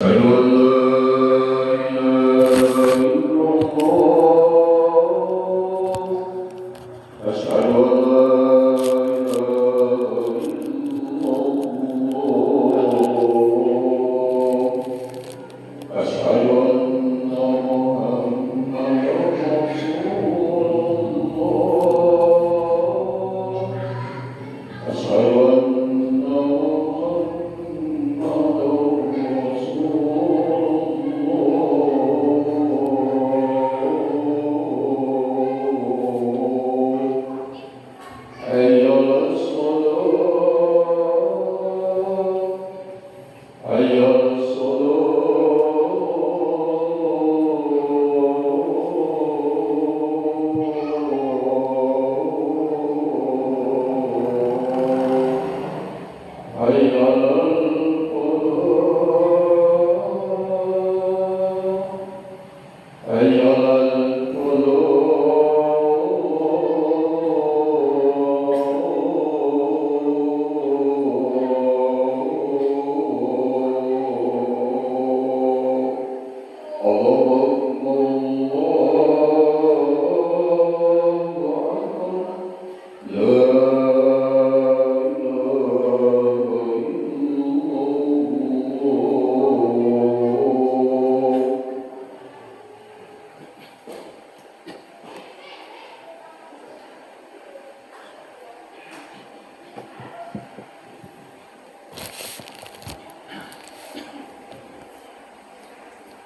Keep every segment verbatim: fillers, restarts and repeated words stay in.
أشهد أن لا إله إلا الله. أشهد أن لا إله إلا الله. أشهد أن محمدا رسول الله. أشهد أن محمدا رسول الله. حي على الصلاة. حي على الصلاة. حي على الفلاح. حي على الفلاح. الله أكبر، الله أكبر. لا إله إلا الله.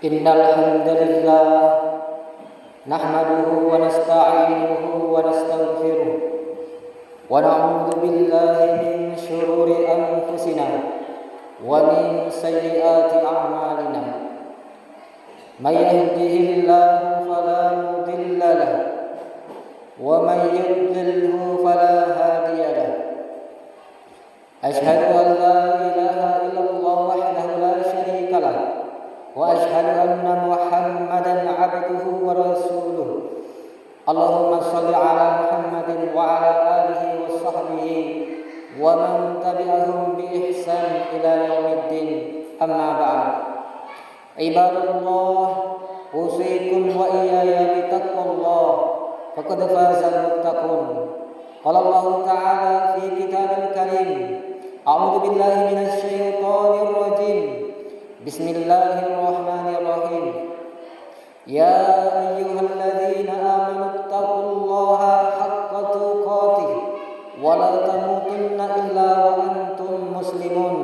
إن الحمد لله نحمده ونستعينه ونستغفره، ونعوذ بالله من شرور أنفسنا ومن سيئات أعمالنا. من يهده الله فلا مضل له، ومن يضلله فلا هادي له. أشهد أن لا إله إلا الله وحده لا شريك له، وأشهد أن محمدا عبده ورسوله. اللهم صل على محمد وعلى آله وصحبه ومن تبعهم بإحسان إلى يوم الدين. أما بعد. عباد الله، أوصيكم وإياي بتقوى الله، فقد فاز المتقون. قال الله تعالى في كتاب الكريم: أعوذ بالله من الشيطان الرجيم. بسم الله الرحمن الرحيم. يا أيها الذين آمنوا اتقوا الله حق تقاته ولا تموتن إلا وأنتم مسلمون.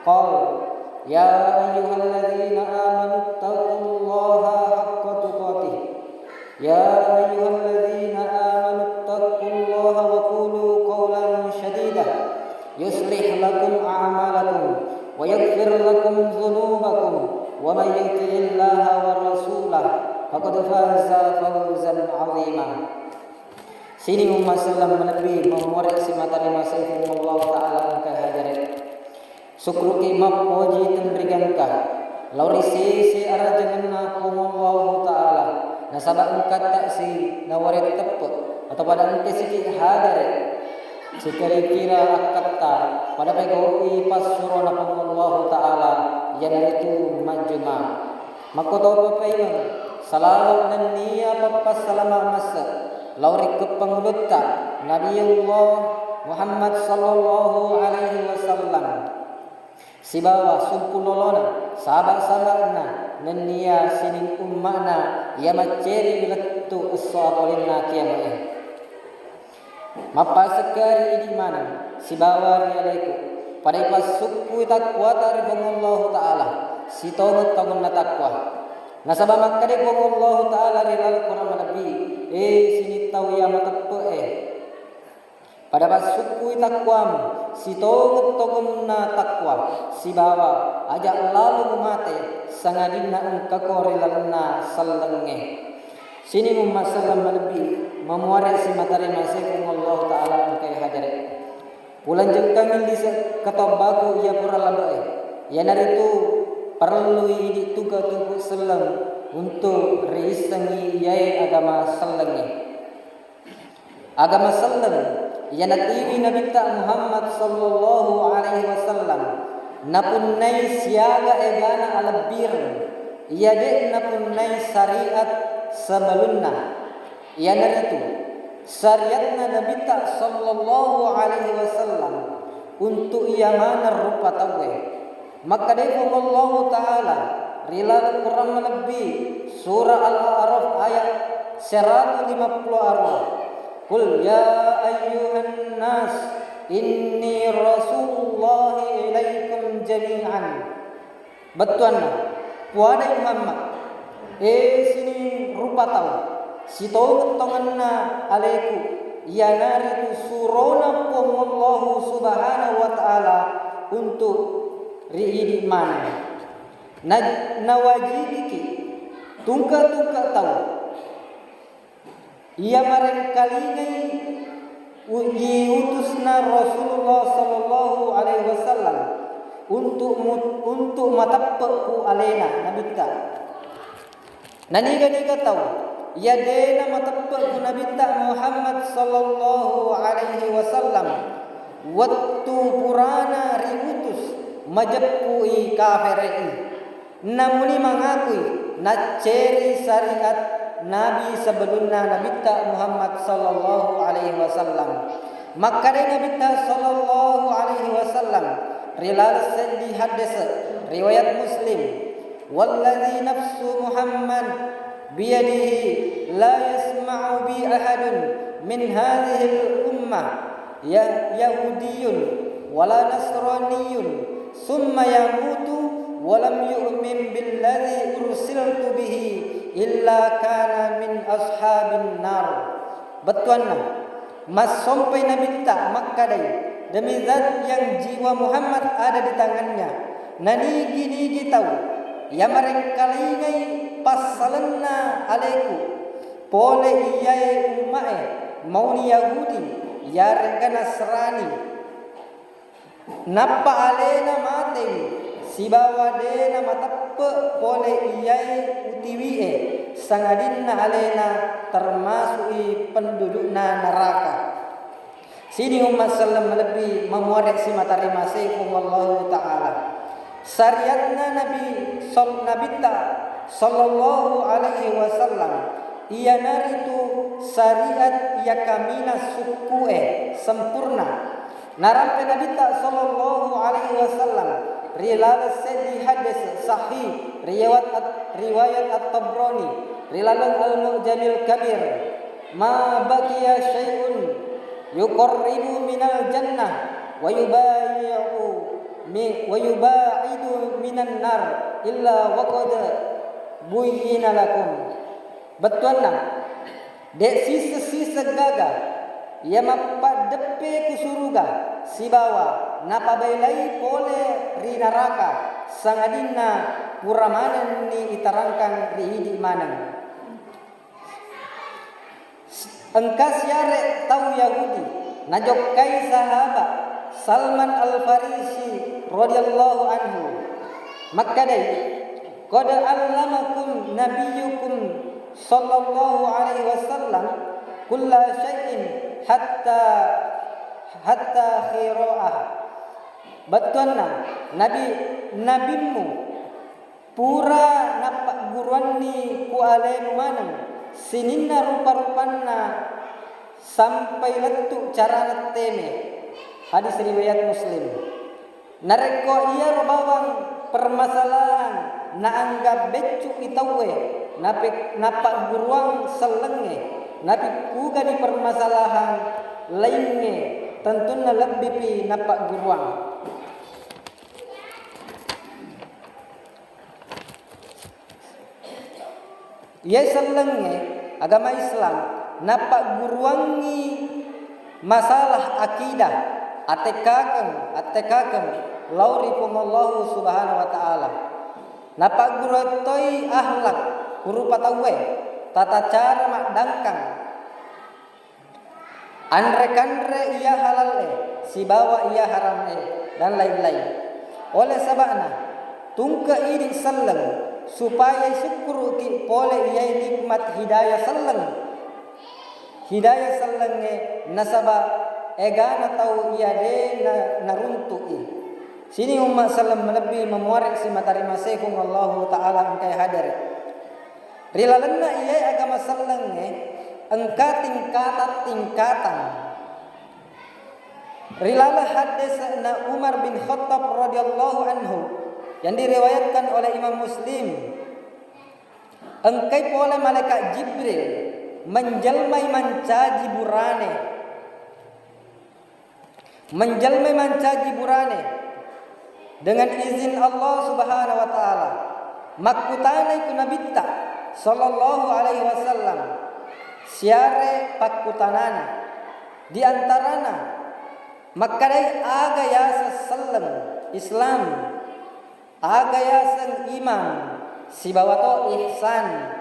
قال: يا أيها الذين آمنوا اتقوا الله حق تقاته. يا أيها الذين آمنوا اتقوا الله وقولوا قولا سديدا يصلح لكم أعمالكم ويغفر لكم ذنوبكم ومن يطع الله ورسوله فقد فاز فوزا عظيما. Sining umma selleng malebbi, mamuare simata ri masei Puang Allah Ta'ala engka hadere. Sukkuruki mappoji tenrigangka lao ri sese arajangenna Puang Allah Ta'ala, nasaba engkatta si naware teppe atau pada engka siki hadere. Sikira-kira akkatta pada pegau'i passurona Puang Allahu Ta'ala, iyanaritu majjuma. Makkotopa paimeng salawat nenniya pappassalama masse lao ri keppangulutta Nabiullah Muhammad sallallahu alaihi wasallam sibawa sumpung lolona, sahaba-sahaba'na nenniya sining umma'na iya macceri lettu esso apolenna kiama'e. Mappasekka ri idi maneng sibawa ri aleku, pada ipassukkui takkuata ri Puang Allahu Ta'ala sitongeng-tongenna takwa. Nasaba makkeda Puang Allahu Ta'ala ri laleng Quran malebbi, e sining tau iya mateppe'e, pada passukkui takwamu sitongeng-tongenna takwa, sibawa aja lalo mumate sangadinna engkako ri lalenna sellengnge. Sining umma selleng malebbi, mamuare simata ri masei Puang Allahu Ta'ala engkae hadere. Ulanjengkangi lise katobbaku iya pura labe'e, iyanaritu parellui idi tuga tuku selleng untuk riissengngi iyae agama sellengnge. Agama selleng iya natiwi Nabitta Muhammad sallallahu alaihi wasallam Napunnai siaga egana alebbireng, iya de' napunnai syariat sebelumna, iyanaritu syariatna Nabitta sallallahu alaihi wasallam, untuk iya maneng rupa tauwe. Makkedai Puang Allahu Ta'ala ri laleng Quran malebbi, surah Al-A'raf, ayat seratu lima puluh arua, "Qul ya ayyuhan nas, inni rasulullahi ilaikum jami'an." Bettuanna, puadai Muhammad, e sining rupa tau, sitongeng-tongenna aleku, iyanaritu surona Puang Allahu Subhanahu wa Ta'ala untuk ri idi maneng. Na-, nawajikiki tungke-tungke tau iya marengkalingai u-, diutusna Rasulullah sallallahu alaihi wasallam untuk mu-, untuk mateppe' ku alena Nabitta. Naniga-niga tau iya dena mateppe' ku Nabitta Muhammad sallallahu alaihi wasallam, wettu purana riutus, majeppui kafere'i. Namuni mangakui nacceri syariat nabi sebelumna Nabitta Muhammad sallallahu alaihi wasallam. Makkedai Nabitta sallallahu alaihi wasallam ri laleng seddi haddese riwayat Muslim, "Walladzi nafsu Muhammad biyadihi la yasma'u bi ahadun min hadzihil ummah ya-, Yahudiyun wala Nasraniyun, summa yamutu walam yu'min billadzi ursiltu bihi illa kana min ashabin nar." Bettuanna, massompai Nabitta makkedai, demi zat yang jiwa Muhammad ada di tangannya, nanigi-nigi tau iya marengkalingai passalenna aleku, pole iyae umma'e, mauni Yahudi, iyare'ga Nasrani. Nappa alena matei, sibawa de namateppe pole iyae utiwi'e, sangadinna alena termasui pendudukna neraka. Sining umma selleng malebbi mamuare simata rimasei Puang Allahu Ta'ala. Syariatna Nabi sal-, Nabitta sallallahu alaihi wasallam, iyanaritu syariat iya kaminang sukku'e sempurna. Narampe Nabitta sallallahu alaihi wasallam ri laleng seddi hadis sahih riwayat at-, riwayat At-Tabrani ri laleng Al-Mu'jamil Kabir, "Ma baqiya syai'un yuqarribu minal jannah wa yubayi'u mi-, wa yuba'idu minan nar illa waqad buyyina lakum." Bettuanna, de' siseng-siseng gaga iya mappaddeppe ku suruga sibawa napabailai pole ri naraka, sangadinna pura manenni iterangkan ri idi maneng. Engka siare tau Yahudi najokkai sahaba Salman Al-Farisi radhiyallahu anhu, makkedai, "Qad allamakum nabiyyukum sallallahu alaihi wasallam kulla syai'in hatta, hatta khira'ah." Bettuanna, nabi, nabimmu pura nappagguruanni ku alemu maneng sininna rupa-rupanna sampai lettu carana teme. Hadis riwayat Muslim. Narekko iyaro bawang permasalahan naanggap beccu'i tauwe, nape-, nappagguruang sellengnge, napikkugani permasalahan laingnge, tentunna lebbipi nappagguruang. Iyae sellengnge agama Islam nappagguruangngi masalah akidah, attekkakeng, attekkakeng lao ri Puang Allahu Subhanahu wa Ta'ala. Nappagguruang toi akhlak, ku rupa tauwe, tata cara maddangkang, anre-kanre iya halal e sibawa iya haram e, dan lain-lain. Oleh saba'na, tungke idi selleng supaya sukkuruki pole iyae nikmat hidayah selleng. Hidayah sellengnge nasaba egana tau iya de na-, naruntu'i. Sining umma selleng malebbi mamuare simata rimasei Puang Allahu Ta'ala engkae hadere. Ri lalenna iyae agama sellengnge engka tingkatan-tingkatan. Ri laleng haddese'na Umar bin Khattab radhiyallahu anhu yang diriwayatkan oleh Imam Muslim, engkai pole malaikat Jibril menjelmai mancaji burane. Menjelmai mancaji burane dengan izin Allah Subhanahu wa Ta'ala. Makkutanai ku Nabitta sallallahu alaihi wasallam, siare pakkutanana, di antarana makkadai aga yaseng selleng Islam, aga yaseng iman, sibawa to ihsan.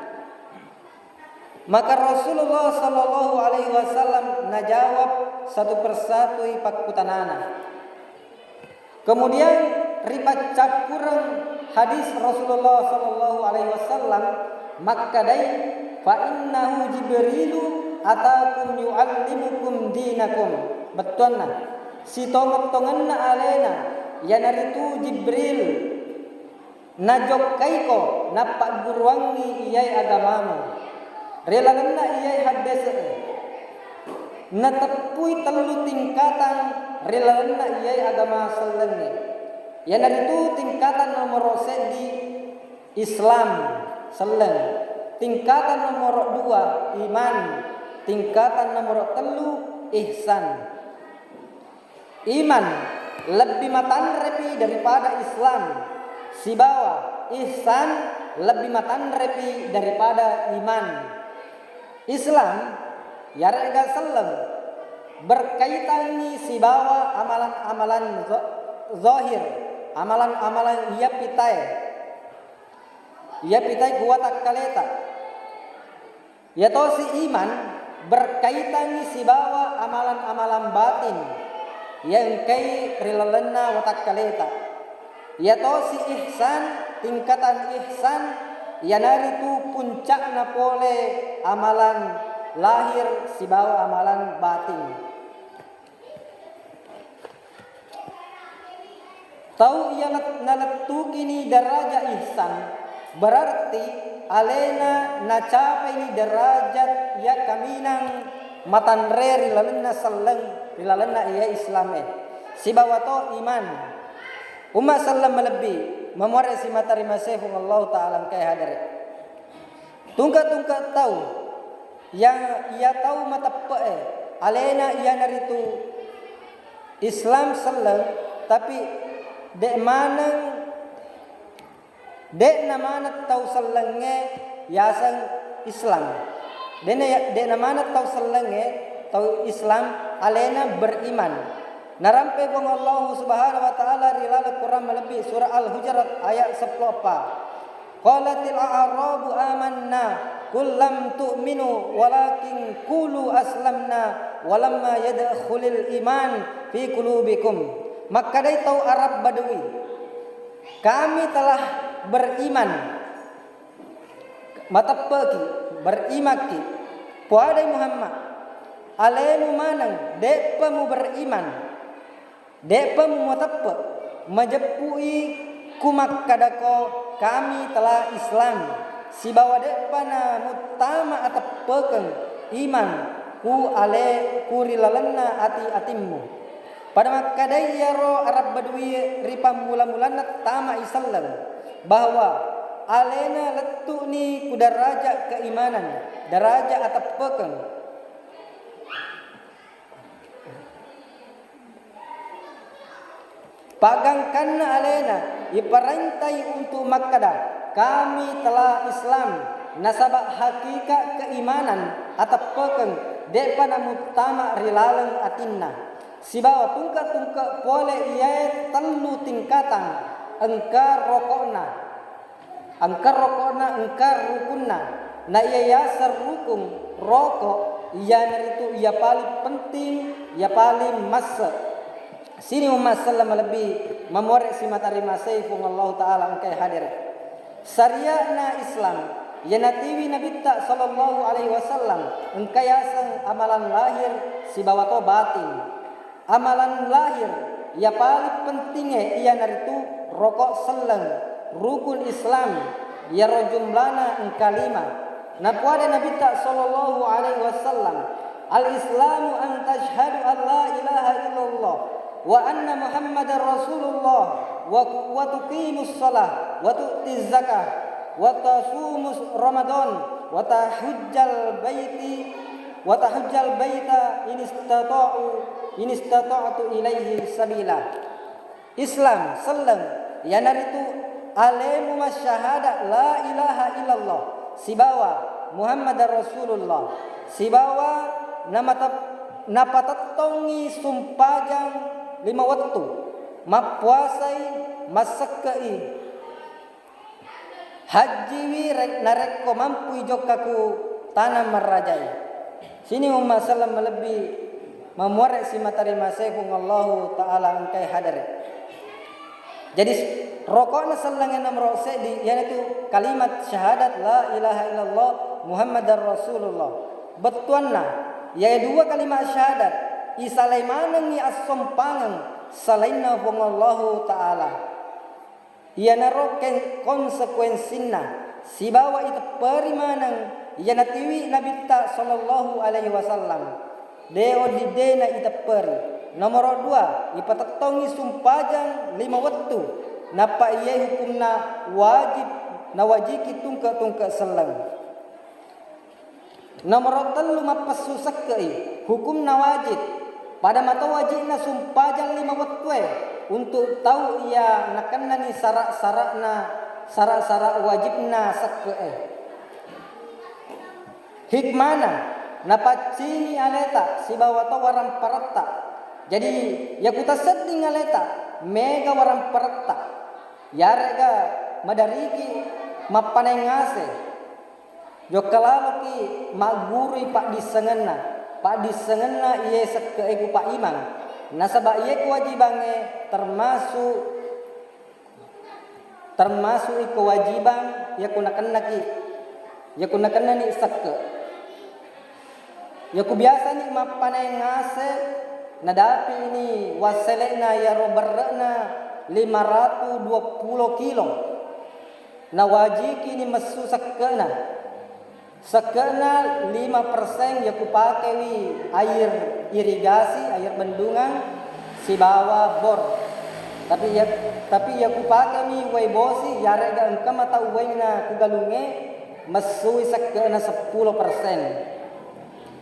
Maka Rasulullah sallallahu alaihi wasallam najawab satu persatui pakkutanana. Kemudian ripaccappureng hadis Rasulullah sallallahu alaihi wasallam makkadai, "Fa innahu Jibrilu atakum yuallimukum dinakum." Bettuanna, sitongeng-tongenna alena, iyanaritu Jibril. Najokkaiko nappagguruangngi iyae agamamu. Ri lalenna iyae haddese'e, nateppui tellu tingkatang ri lalenna iyae agama sellengnge. Iyanaritu tingkatan nomoro seddi Islam, selleng. Tingkatan nomoro dua iman. Tingkatan nomoro tellu ihsan. Iman lebbi matanrepi daripada Islam, sibawa ihsan lebbi matanrepi daripada iman. Islam, iyare'ga selleng, berkaitangngi sibawa amalan-amalan zo-, zohir, amalan-amalan iyapitae, iyapitae ku watakkaleta. Iyatosi iman berkaitangngi sibawa amalan-amalan batin iya engkai ri lalenna watakkaleta. Iyatosi ihsan, tingkatan ihsan, iyanaritu puncakna pole amalan lahir sibawa amalan batin. Tau iya let-, nalettukini daraja ihsan, berarti alena nacapaini derajat iya kaminang matanre ri lalenna selleng, ri lalenna iya Islam e. Sibawa to iman. Umma selleng malebbi, mamuare simata rimasei Puang Allahu Ta'ala engkae hadere. Tungke-tungke tau, iya, iya tau mateppe'e, alena iyanaritu Islam selleng, tapi de' maneng, de'na maneng tau sellengnge yaseng Islam. De'na ya-, de'na maneng tau sellengnge, tau Islam, alena beriman. Narampe Puang Allahu Subhanahu wa Ta'ala ri laleng Quran malebbi surah Al-Hujurat ayat seppulo eppa. Qalatil a'rabu amanna, qul lam tu'minu walakin qulu aslamna walamma yadkhulil iman fi qulubikum. Makkadai tau Arab Badui, kami telah beriman. Mateppeki, berimakki. Poadai Muhammad, alemu maneng, de'pa muberiman. De'pa mumateppe', majeppu'i ku makkadako kami telah Islam, sibawa de'pa namuttama ateppekeng iman ku ale-, ku ri lalenna ati-atimmu. Pada makkadai iyaro Arab Badui ri pammula-mulanna tama'i selleng, bahwa alena lettu'ni ku daraja keimanan, daraja ateppekeng. Pagangkanna alena iparentai untuk makkada, "Kami telah Islam," nasaba hakikat keimanan ateppekeng de'pa namuttama ri laleng atinna. Sibawa tungke-tungke pole iyae tellu tingkatang engka roko'na. Engka roko'na, engka rukunna. Na iya yaseng rukung roko, iyanaritu iya paling penting, iya paling masse. Sining umma selleng malebbi, mamuare simata rimasei Puang Allahu Ta'ala engkae hadere. Syariatna Islam, iya natiwi Nabitta sallallahu alaihi wasallam, engka yaseng amalan lahir sibawa to batin. Amalan lahir, iya paling Pentingnge iyanaritu roko selleng, rukun Islam, iyaro jumlana engka lima. Napuada Nabitta sallallahu alaihi wasallam, "Al-Islamu an tashhadu an la ilaha illallah wa anna Muhammadar Rasulullah wa, wa tuqimus shalah wa tu'tiz zakah wa tasumus Ramadan wa tahujjal baiti, wa tahujjal baita in istata'u, in istata'tu ilaihi sabila." Islam, selleng, iyanaritu alemu masyahada la ilaha illallah sibawa Muhammadar Rasulullah, sibawa namatep-, napatettongngi sumpajang lima wettu, mappuasai, massekke'i, hajjiwi re-, narekko mampui jokka ku tana marrajae. Sini umma selleng malebbi mamuare simata ri mase Puang Allahu Ta'ala engkae hadere. Jadi, s-, rokokna sellengnge nomoro seddi, iyanatu kalimat syahadat la ilaha illallah Muhammadar Rasulullah. Bettuanna, iyae dua kalimat syahadat, isalai manengngi assompangeng salainna Puang Allahu Ta'ala. Iyanaro ke-, konsekuensinna, sibawa itepperi maneng iya natiwi Nabitta sallallahu alaihi wasallam. De' wedding de' na itepperi. Nomoro dua, ipatettongngi sumpajang lima wettu, nappa iyae hukumna wajib, nawajiki tungke-tungke selleng. Nomoro tellu, mappessu sekke'i, hukumna wajib. Pada mato wajibna sumpajang lima wettue untuk tau iya nakennani sara'-sara'na, sara'-sara' wajibna sekke'e. Hikmana, napaccingi aleta sibawa to waramparatta. Jadi, yaku tasedding aleta, mega waramparatta. Yarega madariki mappaneng ase. Jokka laloki maggurui paddissengenna, paddissengenna iye sekke'e ku paimang. Nasaba iye kewajibangnge termasuk, termasu'i kewajibang iya ku nakennaki, iya ku nakennani sekke'. Iya ku biasani mappaneng ase, nadapi'ni wassele'na iyaro berre'na lima ratu dua pulo kilo. Nawajikini messu sekke'na. Sekke'na lima persen iya ku pakewi air irigasi, air bendungan, sibawa bor. Tapi iya, tapi iya ku pakemi uwai bosi, yarega engka mata uwaina ku galungnge, messui sekke'na seppulo persen.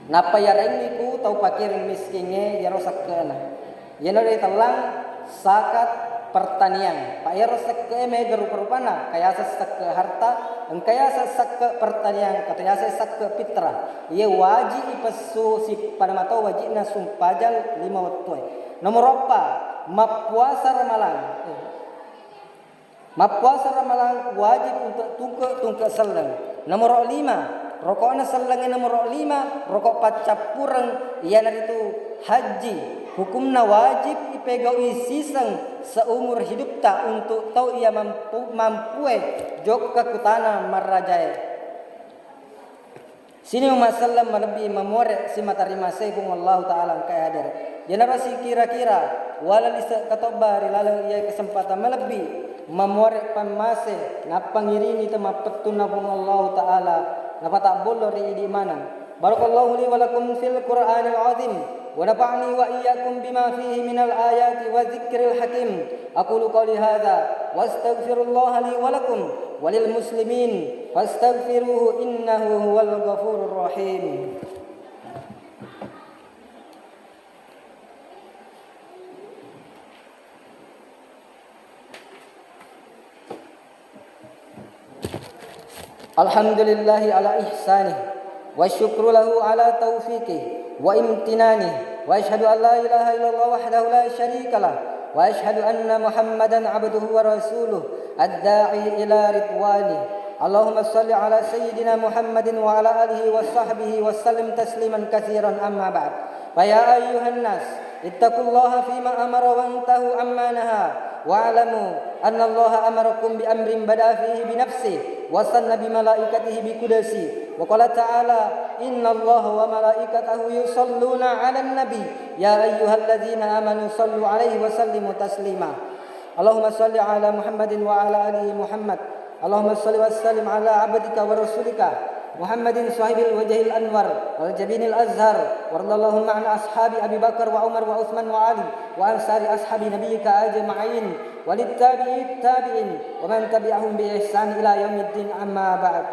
Nappa yarengngi ku tau pakiring miskingnge iyaro sekke'na. Iyana ritellang zakat pertanian. Pa iyaro sekke'e mega rupa-rupanna, engka yaseng sekke' harta, engka yaseng sekke' pertanian, engka to yaseng sekke' fitrah. Iye waji' ipessu si-, pada mato waji'na sumpajang lima wettue. Nomoro eppa, mappuasa Ramalang. Eh, Mappuasa Ramalang wajib untuk tungke-tungke selleng. Nomoro lima, roko'na sellengnge nomoro lima, roko' paccappureng, iyanaritu hajji. Hukumna wajib ipegau'i siseng seumur hidupta untuk tau iya mampu-, mampue jokka ku tana marrajae. Sining umma selleng malebbi mamuare simata ri masei Puang Allahu Ta'ala engkae hadere. Iyanaro sikira-kira wala lise' katobba ri laleng iyae kesempatan malebbi mamuare pammase, nappa ngiringi temappettunna Puang Allahu Ta'ala, napatabbollo ri idi maneng. Barakallahu li wa lakum fil Qur'anil azim. ونفعني وإياكم بما فيه من الآيات والذكر الحكيم. أقول قولي هذا وأستغفر الله لي ولكم وللمسلمين فاستغفروه إنه هو الغفور الرحيم. الحمد لله على إحسانه، والشكر له على توفيقه وامتنانه، وأشهد أن لا إله إلا الله وحده لا شريك له، وأشهد أن محمدا عبده ورسوله الداعي إلى رضوانه. اللهم صل على سيدنا محمد وعلى آله وصحبه وسلم تسليما كثيرا، أما بعد. فيا أيها الناس، اتقوا الله فيما أمر وانتهوا عما نهى، واعلموا أن الله أمركم بأمر بدأ فيه بنفسه وثنى بملائكته بقدسه وقال تعالى: إن الله وملائكته يصلون على النبي، يا أيها الذين آمنوا صلوا عليه وسلموا تسليما. اللهم صل على محمد وعلى آل محمد. اللهم صل وسلم على عبدك ورسولك محمد صاحب الوجه الأنور والجبين الأزهر، وارض اللهم عن أصحاب أبي بكر وعمر وعثمان وعلي وعن سائر أصحاب نبيك أجمعين، وللتابعي التابعين ومن تبعهم بإحسان إلى يوم الدين، أما بعد.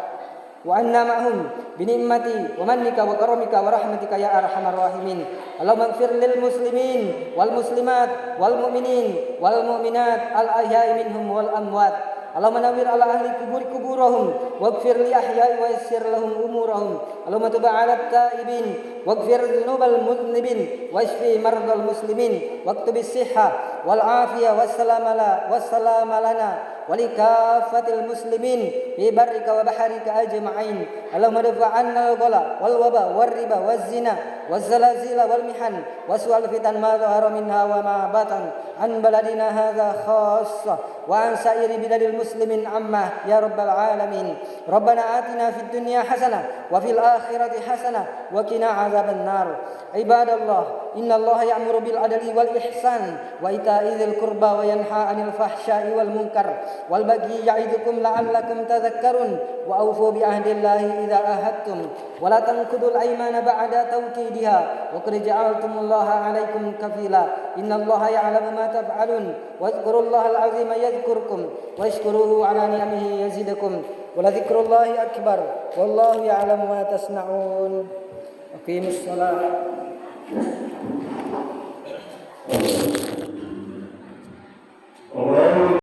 وعنا معهم بنعمتك ومنك وكرمك ورحمتك يا أرحم الراحمين. اللهم اغفر للمسلمين والمسلمات والمؤمنين والمؤمنات الأحياء منهم والأموات. اللهم نور على أهل القبور قبورهم واغفر للأحياء ويسر لهم أمورهم. اللهم تب على التائبين واغفر ذنوب المذنبين واشف مرضى المسلمين واكتب الصحة والعافية والسلام ل-، والسلام لنا ولكافة المسلمين في برك وبحرك أجمعين. اللهم ادفع عنا الغلا والوبا والربا والزنا والزلازل والمحن وسوء الفتن ما ظهر منها وما بطن عن بلدنا هذا خاصة وعن سائر بلاد المسلمين عامة يا رب العالمين. ربنا آتنا في الدنيا حسنة وفي الآخرة حسنة وقنا عذاب النار. عباد الله، إن الله يأمر بالعدل والإحسان وإيتاء ذي القربى وينهى عن الفحشاء والمنكر والبغي يعظكم لعلكم تذكرون. وأوفوا بعهد الله إذا عاهدتم ولا تنقضوا الأيمان بعد توكيدها وقد جعلتم الله عليكم كفيلا. إن الله يعلم ما تفعلون. واذكروا الله العظيم يذكركم واشكروه على نعمه يزدكم ولذكر الله أكبر والله يعلم ما تصنعون. أقيموا الصلاة.